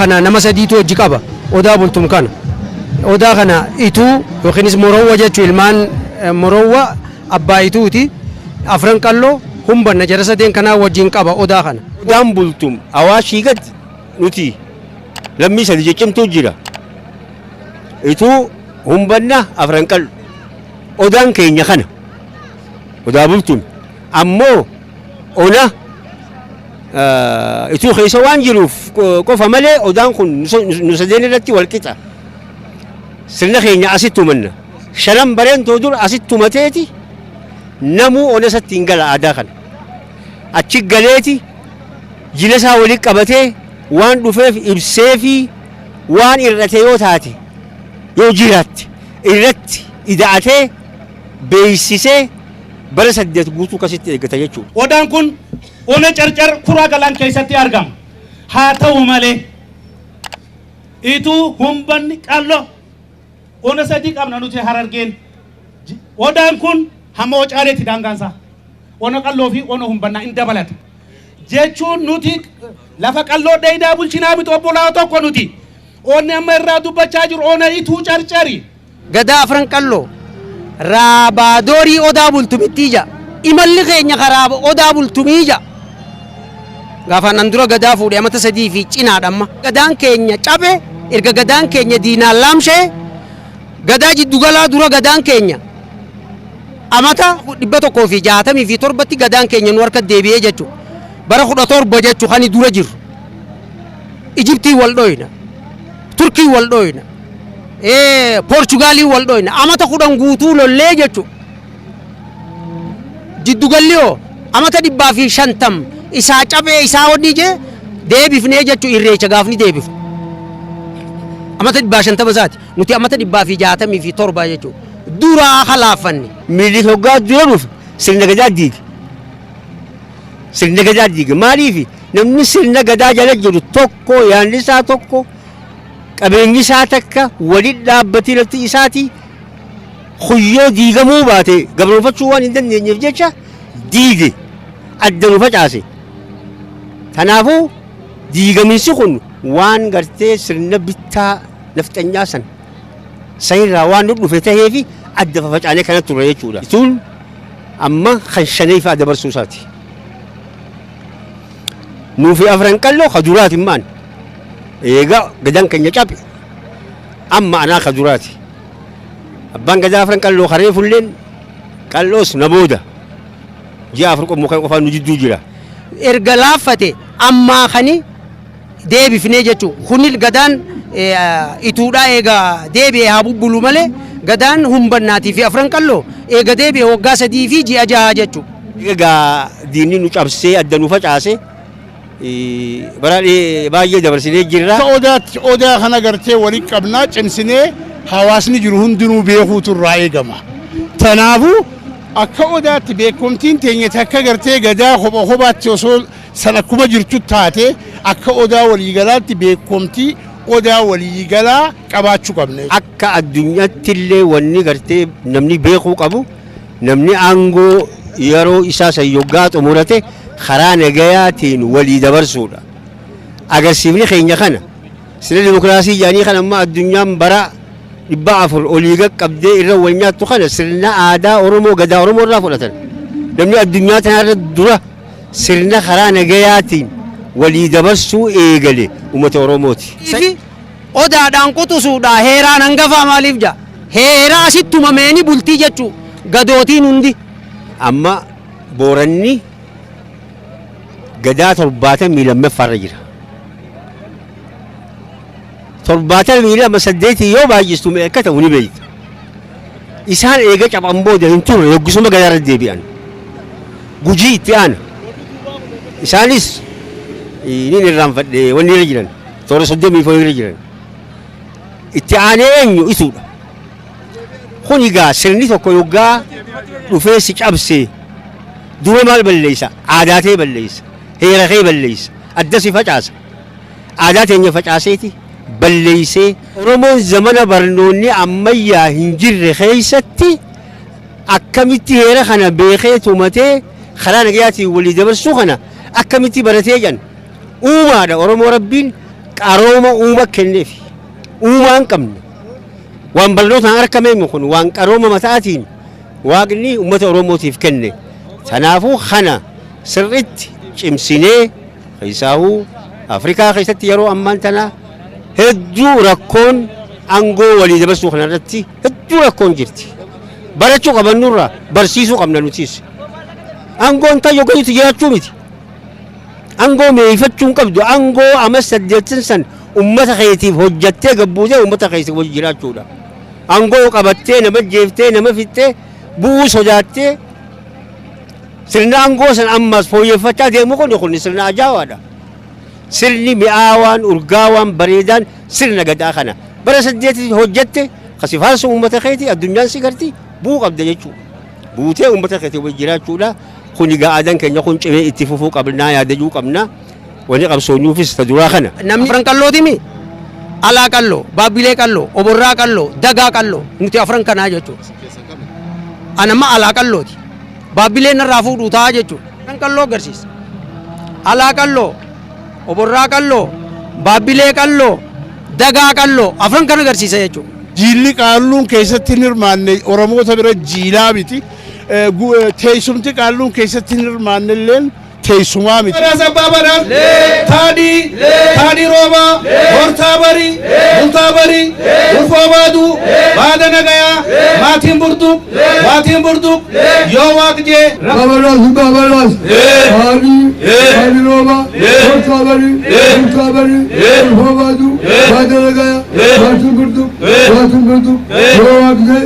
Kana nama sadiitu hojii qaba. Odaa Bultum kana. Odaa kana Ituu yookiinis Morowwa jechuun ilmaan Morowwa abbaa Ituuti. Afran Qalloo Humbanna jara sadeen kanaa wajjin qaba odaa kana. Odaan Bultum Awaashii gad nuti lammii sadi ciccimtuu jira. Ituu, Humbanna, Afran Qallo. Odaan keenya kana. Odaa Bultum. Ammoo ona Ituu keessa waan jiruuf qofa malee odaan kun nu sadeen irratti wal qixa. Sirna keenya asitti tumanna. Shanan Bareentoo dur asitti tumateeti namuu ona isatti hin gala aadaa kana. Achi galeeti jila isaa walitti qabatee waan dhufeef ibseefi waan irrate yoo taate yoo jiraatte irratti ida'atee beeksisee bara 8 guutuu akkasitti eeggata jechuudha. Odaan kun ona Carcar Kuraa Galaan keessatti argama. Haa ta'u malee Ituu, Humbanni, Qallo ona sadii qabna nuti Harargeen. Odaan kun hamma Wacaaleetti daangaan isaa. Ona Qalloo fi ona Humbannaa in dabalata. Jechuun nuti lafa Qalloo dheeydaa bulchinaa miti, obbolaa tokko nuti. Onni amma irraa dubbachaa jiru ona Ituu Carcari. Gadaa Afran Qalloo Raabaa Doorii Odaa Bultumittii ja'a. Imalli keenya karaa Odaa Bultumii ja'a. Gaafa nan dura gadaa fuudhe amata 3 fi cinaadha amma. Gadaan keenya cabe, erga gadaan keenya diinaan laamsha'e, gadaa jiddugalaa dura gadaan keenya amata 167tti gadaan keenya nu harka deebi'ee jechuudha. Bara 17 jechuudha kan dura jiru. Ijiptii wal dhoyna. Turkii wal dhoyna. Poorchugaalii wal dhoyna. Amata 10 guutuu lollee jechuudha. Jiddugalli hoo amata 150 isaa cabee isaa wanni jee deebifnee jechuudha, irreecha gaafni deebifnu. Amata 150 isaati. Nuti amata 167 jechuudha. Duraa kalaaffanne. Minilik hoggaa dura dhufe sirna gadaa diige. Sirna gadaa diige. Maaliif namni sirna gadaa jala jiru tokko, yaadni isaa tokko, qabeenyi isaa takka, walitti dhaabbatee lafti isaati kuyyoo diigamuu baate gabroonfachuu waan hin dandeenyeef jecha diige, adda nu facaase. Kanaafuu diigaminsi kun waan gartee sirna bittaa nafxanyaa san sanirraa waan nu dhufe taheefi adda fafacaanee kana turre jechuudha. Tun amma kan shaneeffaa dabarsuu isaati. Nuufi Afran Qalloo ka duraati maan eega gadaan keenya cabe amma anaa ka duraati. Abbaan gadaa Afran Qalloo karee fulleen qal'oos na booda ji'a 4 qomoo kan qofaan nu jidduu jira. Erga laaffate ammaa kani deebifnee jechuudha. Kuni gadaan Ituudhaa eega deebi'e haa bubbulu malee gadaan Humbannaatii fi Afran Qalloo eega deebi'e waggaa 3 fi ji'a 6 jechuudha. Egaa diinni nu cabsee adda nu facaase bara baay'ee dabarsinee jirra. Akka odaatti odaa kana gartee walitti qabnaa cimsinee hawaasni jiru hundinuu beekuutu irraa eegama. Tanaafuu akka odaatti beekumtiin teenya takka gartee gadaa kopha kophaatti osoo san akkuma jirtu taate, akka odaa waliigalaatti beekumtii odaa waliigalaa qabaachuu qabna. Akka addunyaatti illee wanni gartee namni beekuu qabu, namni aangoo yeroo isaa san yoggaa xumurate karaa nagayaatiin walii dabarsuudha. Agarsiifni keenya kana sirna dimokiraasii jedhanii kan amma addunyaan bara 400 olii qaqqabdee irra wal nyaattu kana sirna aadaa Oromoo, gadaa Oromoo irraa fudhatan. Namni addunyaa tanarra dura sirna karaa nagayaatiin walii dabarsuu eegale uummata Oromooti. Fi odaadhaan quxusuudha, heeraan hangafaa maaliif jaa heera asitti tumameeni bultii jechuu gadootiin hundi. Amma Booranni gadaa 72ffaarra jira. 72 8 yoo baay'istu meeqa akka ta'u ni beekta. Isaan eega caphan booda hin turre, yoggisuma gadaarra deebi'an. Gujii itti aana. Isaanis nin irraanfadhe wanni irra jiran toora 34 irra jiran. Itti aanee eenyu? Ituudha. Kun egaa sirni tokko yoggaa dhufee si cabse dura maal balleessa? Aadaa tee balleessa. Heera kee balleessa. Adda si facaasa. Aadaa teenya facaaseeti balleessee. Oromoon zamana barnoonni ammayyaa hin jirre keessatti akkamitti heera kana beekee tumatee karaa nagayaatiin walii dabarsuu kana akkamitti baratee jedhan uumaadha. Oromoo Rabbiin Qarooma uuma kenneef uumaa hin qabne waan barnootaan argamee kun waan qarooma mataatiin waaqni uummata Oromootiif kenne. Kanaafuu kana sirriitti cimsinee keessaahuu Afrikaa keessatti yeroo ammaan tana hedduu rakkoon aangoo walii dabarsuu kanarratti hedduu rakkoon jirti. Barachuu qabannurraa barsiisuu qabna nutis. Aangoon tayyoo gaditti jiraachuu miti. Aangoo meeyfachuu hin qabdu. Aangoo ama 8 san uummata keetiif hojjattee gabbuutee uummata keessa wajji jiraachuudha. Aangoo qabattee nama jeeftee nama fixxee bu'uu sodaattee sirna aangoo san ammas fooyyeffachaa deemu kun sirna ajaa'ibaadha. Sirni mi'aawaan urgaawaan bareedaan sirna gadaa kana. Bara 8 hojjatte kasi faarsu uummata keetii addunyaan si garti bu'uu qabda jechuudha. Buutee uummata keetii wajji jiraachuudha. Kun egaa aadaan keenya kun cimee itti fufuu qabnaa yaadachuu qabna. Wanni qabsoonyuufis ta duraa kana. Namni afran qallootimi alaa qalloo, baabbilee qalloo, oborraa qalloo, dagaa qalloo nuti afran kanaa jechuudha. Anamma alaa qallooti. Baabbileen narraa fuudhuu ta'a jechuudha. Afran qalloo agarsiisa. Alaa qalloo, oborraa qalloo, baabbilee qalloo, dagaa qalloo afran kan agarsiisa jechuudha. Jiilli qaalluun keessatti hin hirmaanne Oromoota bira jiilaa miti. Teessumti qaalluun keessatti hin hirmaanne illeen teessumaa miti. Badhaas abbaa badhaas taadhii taadhii roobaa hortaa barii bultaa barii ulfoo baaduu baada nagayaa maatiin burduuq maatiin burduuq yoo waaq jee. Babalas, babalas. Taadhii, taadhii rooba, hortaa barii, bultaa barii, ulfoo baaduu, baada nagaya, maatiin burduuq, maatiin burduuq, yoo waaq jee.